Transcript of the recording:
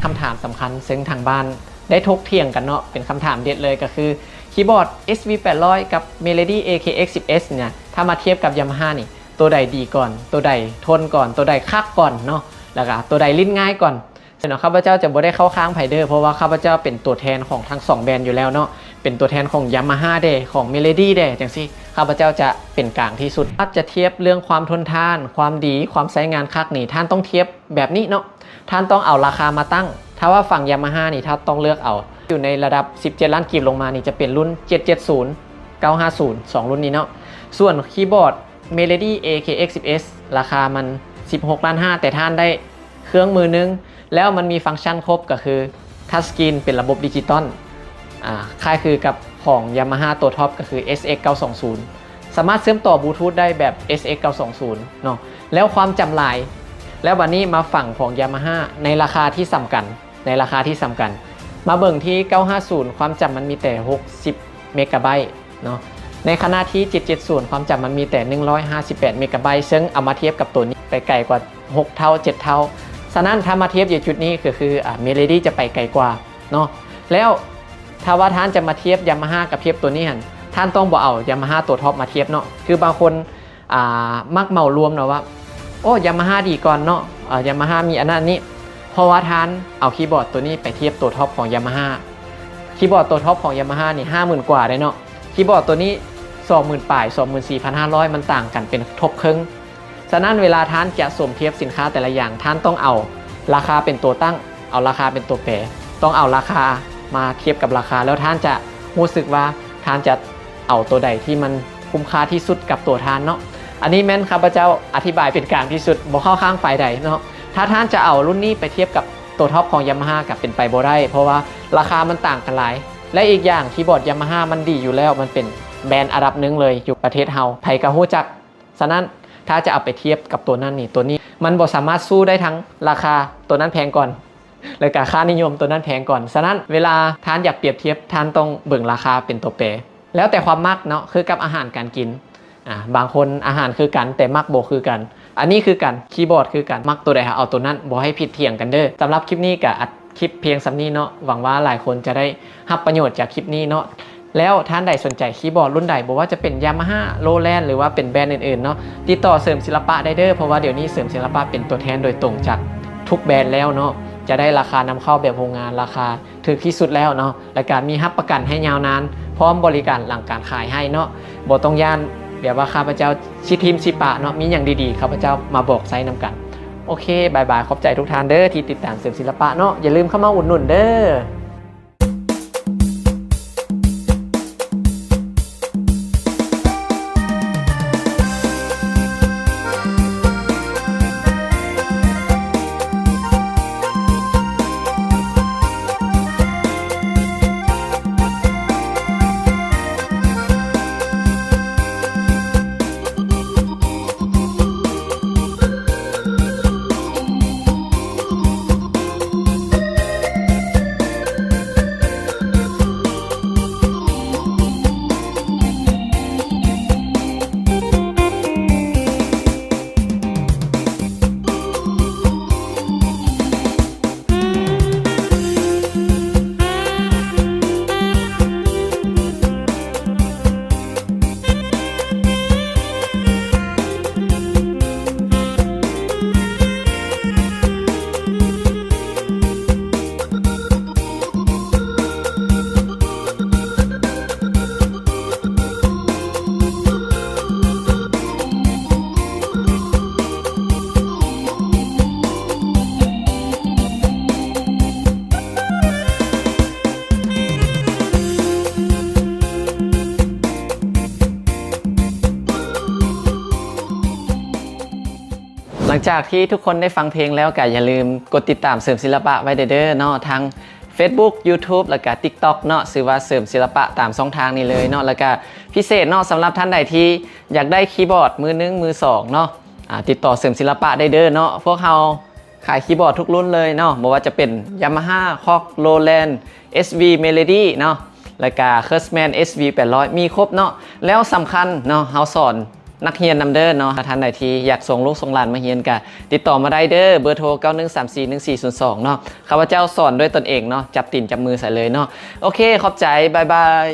ຄຳຖາມສຳຄັນເຊິ່ງທາງບ້ານໄດ້ຖົກຖຽງກັນເນາະ ເປັນຄຳຖາມເດັດເລີຍ ກໍຄືຄີບອດ ເອສ ວີ ແປດຮ້ອຍ ກັບ Melody ເອ ເຄ ເອັກ ສິບເອັດ ນີ້ ຖ້າມາທຽບກັບ Yamaha ນີ້ ໂຕໃດດີກ່ອນ ໂຕໃດທົນກ່ອນ ໂຕໃດຄັກກ່ອນເນາະ ແລ້ວກໍໂຕໃດຫຼິ້ນງ່າຍກ່ອນ. ເນາະ ຂ້າພະເຈົ້າຈະບໍ່ໄດ້ເຂົ້າຂ້າງໃຜເດີ້ ເພາະວ່າຂ້າພະເຈົ້າເປັນຕົວແທນຂອງທັງສອງແບຣນຢູ່ແລ້ວເນາະ ເປັນຕົວແທນຂອງ Yamaha ເດ້ ຂອງ Melody ເດ້ ຈັ່ງຊີ້ ຂ້າພະເຈົ້າຈະເປັນກາງທີ່ສຸດ. ຖ້າຈະທຽບເລື່ອງຄວາມທົນທານ ຄວາມດີ ຄວາມໃຊ້ງານຄັກນີ້ ທ່ານຕ້ອງທຽບແບບນີ້ເນາະ ທ່ານຕ້ອງເອົາລາຄາມາຕັ້ງ. ຖ້າວ່າຝັ່ງ Yamaha ນີ້ ທ່ານຕ້ອງເລືອກເອົາ ຢູ່ໃນລະດັບສິບເຈັດລ້ານກີບລົງມານີ້ ຈະເປັນລຸ້ນ ເຈັດເຈັດສູນ ເກົ້າຫ້າສູນ ສອງລຸ້ນນີ້ເນາະ. ສ່ວນຄີບອດ Melody ເອ ເຄ ເອັກ ສິບເອັດ ລາຄາມັນ ສິບຫົກລ້ານຫ້າ ແຕ່ທ່ານໄດ້ເຄື່ອງມືໜຶ່ງ ແລ້ວມັນມີຟັງຊັນຄົບ ກໍຄືທັດສະກຣີນເປັນລະບົບດິຈິຕອນ ອາ ຄ້າຍຄືກັບຂອງ Yamaha ຕົວທັອບ ກໍຄື ເອສ ເອັກ ເກົ້າສອງສູນ ສາມາດເຊື່ອມຕໍ່ບລູທູດໄດ້ແບບ ເອສ ເອັກ ເກົ້າສອງສູນເນາະ ແລ້ວຄວາມຈຳຫຼາຍ. ແລ້ວບັດນີ້ມາຝັ່ງຂອງ Yamaha ໃນລາຄາທີ່ສ່ຳກັນ ໃນລາຄາທີ່ສ່ຳກັນ ມາເບິ່ງທີ່ ເກົ້າຫ້າສູນ ຄວາມຈຳມັນມີແຕ່ ຫົກສິບເມກາໄບເນາະ ໃນຂະນະທີ່ ເຈັດເຈັດສູນ ຄວາມຈຳມັນມີແຕ່ ໜຶ່ງຮ້ອຍຫ້າສິບແປດເມກາໄບ ເຊິ່ງເອົາມາທຽບກັບໂຕນີ້ໄປໄກກວ່າ ຫົກເທົ່າ ເຈັດເທົ່າ. ສະນັ້ນ ຖ້າມາທຽບຢູ່ຈຸດນີ້ ກໍຄື ອາ Melody ຈະໄປໄກກວ່າເນາະ. ແລ້ວຖ້າວ່າທ່ານຈະມາທຽບ Yamaha ກັບທຽບໂຕນີ້ຫັ້ນ ທ່ານຕ້ອງບໍ່ເອົາ Yamaha ຕົວທັອບມາທຽບເນາະ. ຄືບາງຄົນ ອາ ມັກເໝົາລວມເນາະວ່າ ໂອ້ Yamaha ດີກ່ອນເນາະ ອາ Yamaha ມີອັນນັ້ນອັນນີ້ ເພາະວ່າທ່ານເອົາຄີບອດໂຕນີ້ໄປທຽບໂຕທັອບຂອງ Yamaha. ຄີບອດໂຕທັອບຂອງ Yamaha ນີ້ ຫ້າໝື່ນກວ່າເດ້ເນາະ ຄີບອດໂຕນີ້ ສອງໝື່ນປາຍ ສອງໝື່ນສີ່ພັນຫ້າຮ້ອຍ ມັນຕ່າງກັນເປັນທົບເຄິ່ງ. ສະນັ້ນ ເວລາທ່ານຈະສົມທຽບສິນຄ້າແຕ່ລະຢ່າງ ທ່ານຕ້ອງເອົາລາຄາເປັນຕົວຕັ້ງ ເອົາລາຄາເປັນຕົວແປ ຕ້ອງເອົາລາຄາມາທຽບກັບລາຄາ ແລ້ວທ່ານຈະຮູ້ສຶກວ່າທ່ານຈະເອົາໂຕໃດທີ່ມັນຄຸ້ມຄ່າທີ່ສຸດກັບຕົວທ່ານເນາະ. ອັນນີ້ແມ່ນຂ້າພະເຈົ້າອະທິບາຍເປັນກາງທີ່ສຸດ ບໍ່ເຂົ້າຂ້າງຝ່າຍໃດເນາະ. ຖ້າທ່ານຈະເອົາລຸ້ນນີ້ໄປທຽບກັບໂຕທັອບຂອງ Yamaha ກໍເປັນໄປບໍ່ໄດ້ ເພາະວ່າລາຄາມັນຕ່າງກັນຫຼາຍ ແລະ ອີກຢ່າງ ຄີບອດ Yamaha ມັນດີຢູ່ແລ້ວ ມັນເປັນແບຣນອັນດັບໜຶ່ງເລີຍຢູ່ປະເທດເຮົາ ໃຜກໍຮູ້ຈັກ. ສະນັ້ນ ຖ້າຈະເອົາໄປທຽບກັບໂຕນັ້ນນີ້ ໂຕນີ້ມັນບໍ່ສາມາດສູ້ໄດ້ທັງລາຄາໂຕນັ້ນແພງກ່ອນ ແລ້ວກະຄ່ານິຍົມໂຕນັ້ນແພງກ່ອນ. ສະນັ້ນ ເວລາທ່ານຢາກປຽບທຽບ ທ່ານຕ້ອງເບິ່ງລາຄາເປັນໂຕແປ ແລ້ວແຕ່ຄວາມມັກເນາະ ຄືກັບອາຫານການກິນ ອາ ບາງຄົນອາຫານຄືກັນ ແຕ່ມັກບໍ່ຄືກັນ. ອັນນີ້ຄືກັນ ຄີບອດຄືກັນ ມັກໂຕໃດເຮົາເອົາໂຕນັ້ນ ບໍ່ໃຫ້ຜິດຖຽງກັນເດີ້. ສຳລັບຄລິບນີ້ກະອັດຄລິບພຽງສ່ຳນີ້ເນາະ ຫວັງວ່າຫຼາຍຄົນຈະໄດ້ຮັບປະໂຫຍດຈາກຄລິບນີ້ເນາະ. ແລ້ວທ່ານໃດສົນໃຈຄີບອດລຸ້ນໃດ ບໍ່ວ່າຈະເປັນ Yamaha, Roland ຫຼືວ່າເປັນແບຣນອື່ນໆເນາະ ຕິດຕໍ່ເສີມສິລະປະໄດ້ເດີ້ ເພາະວ່າດຽວນີ້ເສີມສິລະປະເປັນຕົວແທນໂດຍຕົງຈາກທຸກແບຣນແລ້ວເນາະ ຈະໄດ້ລາຄານຳເຂົ້າແບບໂຮງງານ ລາຄາຖືກທີ່ສຸດແລ້ວເນາະ ແລ້ວກະມີຮັບປະກັນໃຫ້ຍາວນານ ພ້ອມບໍລິການຫຼັງການຂາຍໃຫ້ເນາະ. ບໍ່ຕ້ອງຢ້ານແບບວ່າຂ້າພະເຈົ້າຊິຖິ້ມຊິປະເນາະ ມີຫຍັງດີໆ ຂ້າພະເຈົ້າມາບອກໃຊ້ນຳກັນ. ໂອເຄ ບາຍບາຍ ຂອບໃຈທຸກທ່ານເດີ້ທີ່ຕິດຕາມເສີມສິລະປະເນາະ ຢ່າລືມເຂົ້າມາອຸດໜູນເດີ້. ຫຼັງຈາກທີ່ທຸກຄົນໄດ້ຟັງເພງແລ້ວ ກໍຢ່າລືມກົດຕິດຕາມເສີມສິລະປະໄວ້ເດີ້ເນາະ ທາງ Facebook YouTube ແລ້ວກະ TikTok ເນາະ ຊື່ວ່າເສີມສິລະປະຕາມຊ່ອງທາງນີ້ເລີຍເນາະ. ແລ້ວກະພິເສດເນາະ ສຳລັບທ່ານໃດທີ່ຢາກໄດ້ຄີບອດມືໜຶ່ງມືສອງເນາະ ອາ ຕິດຕໍ່ເສີມສິລະປະໄດ້ເດີ້ເນາະ. ພວກເຮົາຂາຍຄີບອດທຸກລຸ້ນເລີຍເນາະ ບໍ່ວ່າຈະເປັນ Yamaha, Korg, Roland, ເອສ ວີ Melody ເນາະ ແລ້ວກະ Kurtzman ເອສ ວີ ແປດຮ້ອຍ ມີຄົບເນາະ. ແລ້ວສຳຄັນເນາະ ເຮົາສອນ ນັກຮຽນນຳເດີເນາະ. ທ່ານໃດທີ່ຢາກສົ່ງລູກສົ່ງຫຼານມາຮຽນກະຕິດຕໍ່ມາໄດ້ເດີ ເບີໂທ ເກົ້າໜຶ່ງສາມສີ່ໜຶ່ງສີ່ສູນສອງເນາະ. ຂ້າພະເຈົ້າສອນດ້ວຍຕົນເອງເນາະ ຈັບຕີນຈັບມືໃສ່ເລີຍເນາະ. ໂອເຄ ຂອບໃຈ ບາຍບາຍ.